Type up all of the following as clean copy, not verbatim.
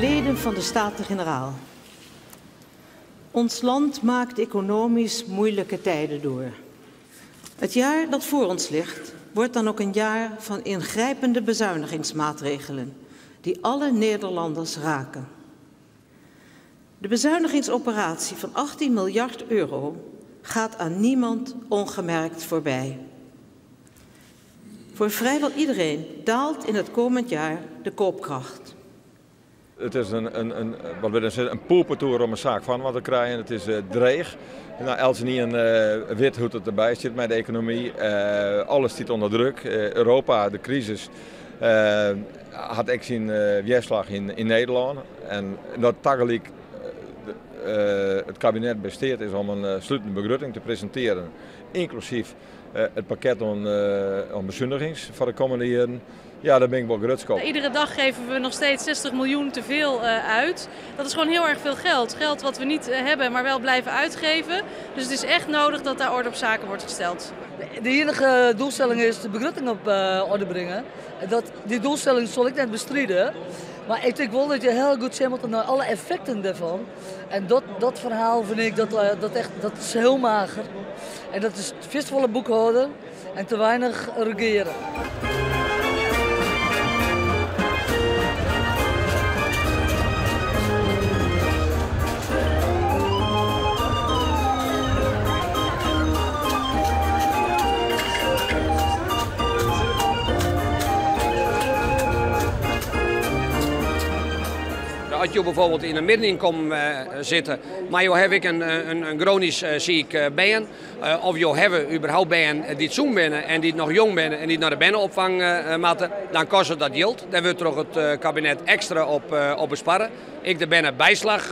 Leden van de Staten-Generaal. Ons land maakt economisch moeilijke tijden door. Het jaar dat voor ons ligt, wordt dan ook een jaar van ingrijpende bezuinigingsmaatregelen die alle Nederlanders raken. De bezuinigingsoperatie van 18 miljard euro gaat aan niemand ongemerkt voorbij. Voor vrijwel iedereen daalt in het komend jaar de koopkracht. It is in, wat we dan in poepertoer om in saak fan wat te krijen. It is dreech. No, eltsenien wit hoe't it derby stiet mei de ekonomy. Alles stiet ûnder druk. Europa, de krisis, hat ek syn wjerslach yn Nederlân. En dat tagelyk it kabinet by steat is om in slutende begrutting te presintearjen, ynklusyf it pakket oan besunigings foar de kommende jierren. Ja, daar bin ik wol grutsk op. Iedere dag geven we nog steeds 60 miljoen te veel uit. Dat is gewoon heel erg veel geld. Geld wat we niet hebben, maar wel blijven uitgeven. Dus het is echt nodig dat daar orde op zaken wordt gesteld. De enige doelstelling is de begrutting op orde brengen. Die doelstelling zal ik net bestrijden. Maar ik denk wel dat je heel goed ziet naar alle effecten daarvan. En dat verhaal vind ik dat echt, dat is heel mager. En dat is vastvolle boekhouden en te weinig regeren. As je bijvoorbeeld yn in middeninkommen sitte, mar jo hawwe ek in chronisch siik bern, of jo hawwe überhaupt bern dy't sûn binne en dy't noch jong binne en dy't nei de berneopfang moatte, dan kostet dat jild. Dêr wurdt troch it kabinet ekstra op besparre. Ek de bernebyslach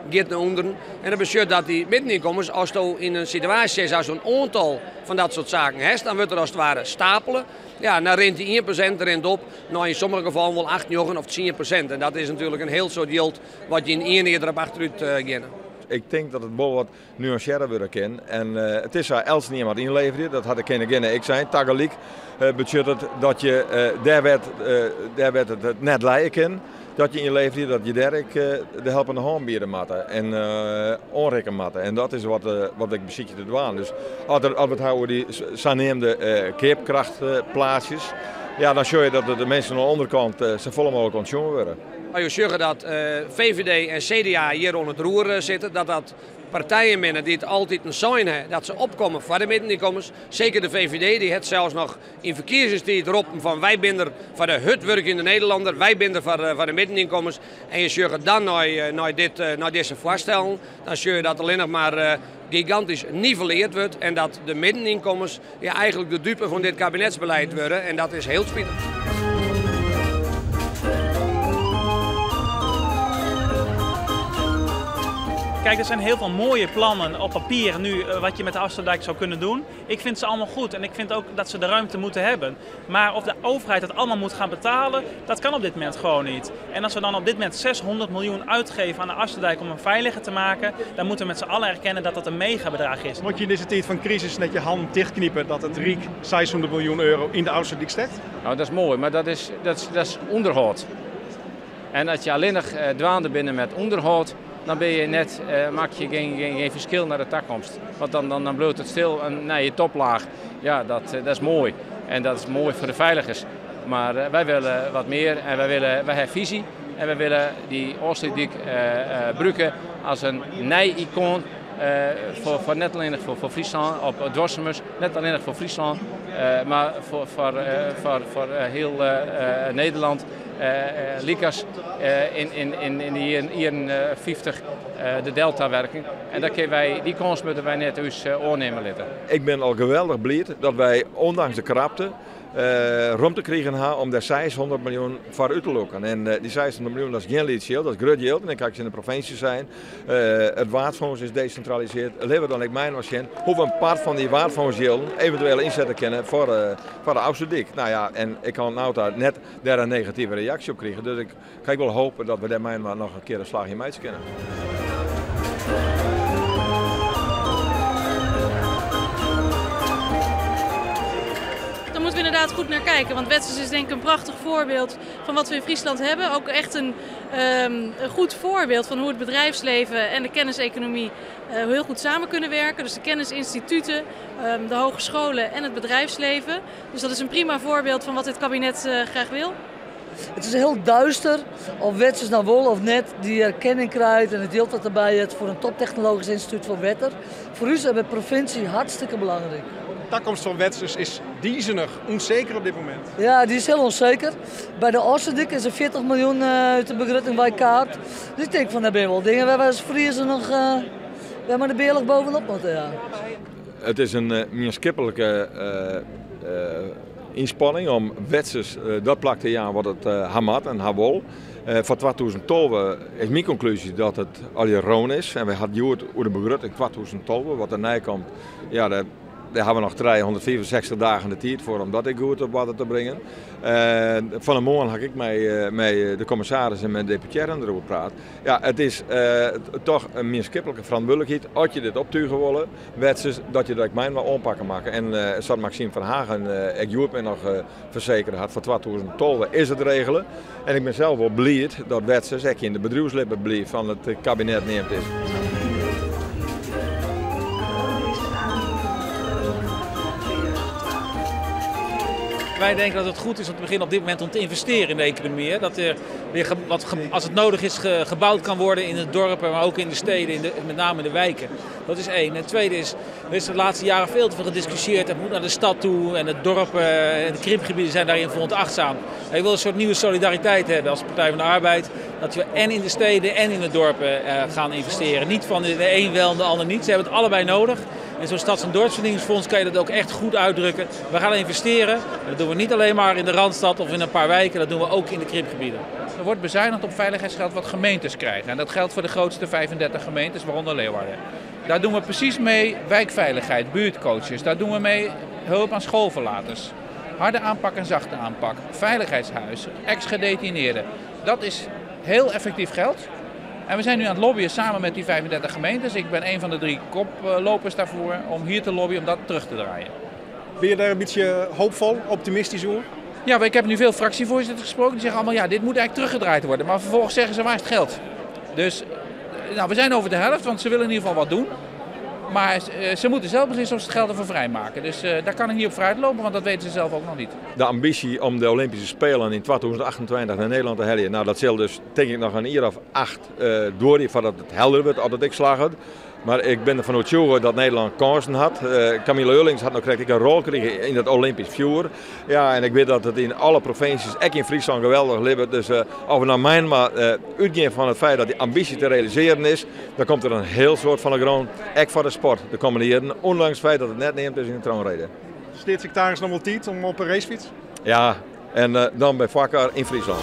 giet nei ûnderen. En dat betsjut dat dy middeninkommens, asto yn in situaasje sitst, asto in oantal fan dat soart saken hast, dan wurdt der as it ware stapele. Ja, dan rint dy 1% rint op nei yn sommige gefallen wol 8, 9 of 10%. En dat is natuerlik in hiel soad jild wat je yn ien jier derop achterút geane. Ik tink dat it wol wat nuansearre wurde kin. En it is sa, eltsenien moat ynleverje, dat hat de keninginne ek sein. Tagelyk betsjut it dat je dêr wêr't it net lije kin, dat je ynleverje, dat je dêr ek de helpende hân biede moatte en oanrikke moatte. En dat is wat ik besykje te dwaan. Dus as we it hawwe oer dy saneamde keapkrachtplaatsjes, ja, dan sjogge je dat de minsken oan de ûnderkant safolle mooglik ûntsjoen wurde. As jo sjogge dat VVD en CDA hjir oan it roer sitte, dat dat partijen binne dy't altiten sein ha dat se opkomme foar de middenynkommens. Seker de VVD, dy hat sels noch yn ferkiezingstiid roppen fan wy binne der foar de hurdwurkjende Nederlander, wy binne der foar de middenynkommens. En je sjogge dan nei dizze foarstellen, dan sjogge je dat allinnich mar gigantysk nivelleard wurdt en dat de middenynkommens, ja, eigentlik de dupe fan dit kabinetsbeleid wurde en dat is hiel spitich. Kijk, er zijn heel veel mooie plannen op papier nu wat je met de Afsluitdijk zou kunnen doen. Ik vind ze allemaal goed en ik vind ook dat ze de ruimte moeten hebben. Maar of de overheid dat allemaal moet gaan betalen, dat kan op dit moment gewoon niet. En als we dan op dit moment 600 miljoen uitgeven aan de Afsluitdijk om hem veiliger te maken, dan moeten we met z'n allen erkennen dat dat een megabedrag is. Moet je in deze tijd van crisis net je hand dichtkniepen dat het Rijk 600 miljoen euro in de Afsluitdijk steekt? Nou, dat is mooi, maar dat is onderhoud. En als je alleen nog dwaande bent met onderhoud, dan ben je net, maak je geen verschil naar de toekomst. Want dan blijft het stil en naar je toplaag. Ja, dat is mooi. En dat is mooi voor de veiligers. Maar wij willen wat meer en wij hebben visie. En wij willen die Afsluitdijk gebruiken als een nieuw icoon voor net alleen voor Friesland, op Dwarshuis, net alleen voor Friesland, maar voor heel Nederland. Lykas in de jaren 50 de deltawerking. En dat kunnen wij, die kans moeten wij net eens oornemen laten. Ik ben al geweldig blij dat wij, ondanks de krapte, ruimte kregen ha om daar 600 miljoen voor uit te lokken. En die 600 miljoen, dat is geen liedje, dat is groot geld. En dan kan ik in de provincie zijn. Het waardfonds is decentraliseerd. Lever dan ik mijn machine hoe we een part van die waardfondsgelden eventueel inzetten kunnen voor de Afsluitdijk. En ik kan nou daar net daar een negatieve reactie op krijgen. Dus ik kan wel hopen dat we daar mijn maar nog een keer een slag in meid kunnen. Dan moeten we inderdaad inderdaad goed naar kijken. Want Wetsus is denk ik een prachtig voorbeeld van wat we in Friesland hebben. Ook echt een, een goed voorbeeld van hoe het bedrijfsleven en de kenniseconomie heel goed samen kunnen werken. Dus de kennisinstituten, de hogescholen en het bedrijfsleven. Dus dat is een prima voorbeeld van wat dit kabinet graag wil. Het is heel duister of Wetsus nou wol of net die erkenning krijgt en het deelt dat erbij het voor een toptechnologisch instituut voor wetter. Voor ons hebben de provincie hartstikke belangrijk. De toekomst van Wetsus is diezenig, onzeker op dit moment. Ja, die is heel onzeker. Bij de Ossendijk is er 40 miljoen uit de begrutting bij kaart. Dus ik denk van, daar ben je wel dingen waar we als Friesen nog waar maar de beerlijk bovenop moeten. Ja. Het is een maatschappelijke inspanning om Wetsus dat plak te jaan wat het hamat en hawol. Voor 2012 is mijn conclusie dat het al je roon is. En we hadden gehoord over de begrutting 2012, wat er komt. Ja, daar hebben we nog 364 dagen de tijd voor om dat ik goed op water te brengen. Van de morgen had ik met de commissaris en met de deputaire erover praat. Ja, het is toch een maatschappelijke verantwoordelijkheid als je dit optuigen wil, Wetsus, dat je dat mijn wel aanpakken maken. En zat Maxime Verhagen, ik joep me nog verzekerd had voor 2012 is het regelen. En ik ben zelf wel blij dat Wetsus echt in de bedrijfsleven blijft van het kabinet neemt is. Wij denken dat het goed is om te beginnen op dit moment om te investeren in de economie. Hè? Dat er weer wat, als het nodig is gebouwd kan worden in de dorpen, maar ook in de steden, met name in de wijken. Dat is één. En het tweede is, er is de laatste jaren veel te veel gediscussieerd. Het moet naar de stad toe en het dorpen en de krimpgebieden zijn daarin veronachtzaamd. Ik wil een soort nieuwe solidariteit hebben als Partij van de Arbeid. Dat we en in de steden en in de dorpen gaan investeren. Niet van de een wel en de ander niet. Ze hebben het allebei nodig. In zo'n stads- en dorpsvernieuwingsfonds kan je dat ook echt goed uitdrukken. We gaan investeren. En dat doen we niet alleen maar in de Randstad of in een paar wijken. Dat doen we ook in de krimpgebieden. Er wordt bezuinigd op veiligheidsgeld wat gemeentes krijgen. En dat geldt voor de grootste 35 gemeentes, waaronder Leeuwarden. Daar doen we precies mee wijkveiligheid, buurtcoaches. Daar doen we mee hulp aan schoolverlaters. Harde aanpak en zachte aanpak. Veiligheidshuis, ex-gedetineerden. Dat is heel effectief geld. En we zijn nu aan het lobbyen samen met die 35 gemeentes. Ik ben een van de 3 koplopers daarvoor om hier te lobbyen om dat terug te draaien. Ben je daar een beetje hoopvol, optimistisch over? Ja, maar ik heb nu veel fractievoorzitters gesproken. Die zeggen allemaal, ja, dit moet eigenlijk teruggedraaid worden. Maar vervolgens zeggen ze, waar is het geld? Dus nou, we zijn over de helft, want ze willen in ieder geval wat doen. Maar ze moeten zelf beslissen of ze het geld ervoor vrijmaken. Dus daar kan ik niet op vooruit lopen, want dat weten ze zelf ook nog niet. De ambitie om de Olympische Spelen in 2028 naar Nederland te halen, nou, dat zal dus denk ik nog een jaar of 8 door voordat het helder wordt, altijd ik slag het. Maar ik ben ervan overtuigd dat Nederland kansen had. Camille Eurlings had nog ik een rol gekregen in dat Olympisch vuur. Ja, en ik weet dat het in alle provincies, ook in Friesland, geweldig liep. Dus of we nou mijn maar uitgaan van het feit dat die ambitie te realiseren is, dan komt er een heel soort van de grond, ook voor de sport de komende jaren. Ondanks het feit dat het net neemt is in de troonrede. Staatssecretaris nog wel tijd om op een racefiets? Ja, en dan bij Vakkar in Friesland.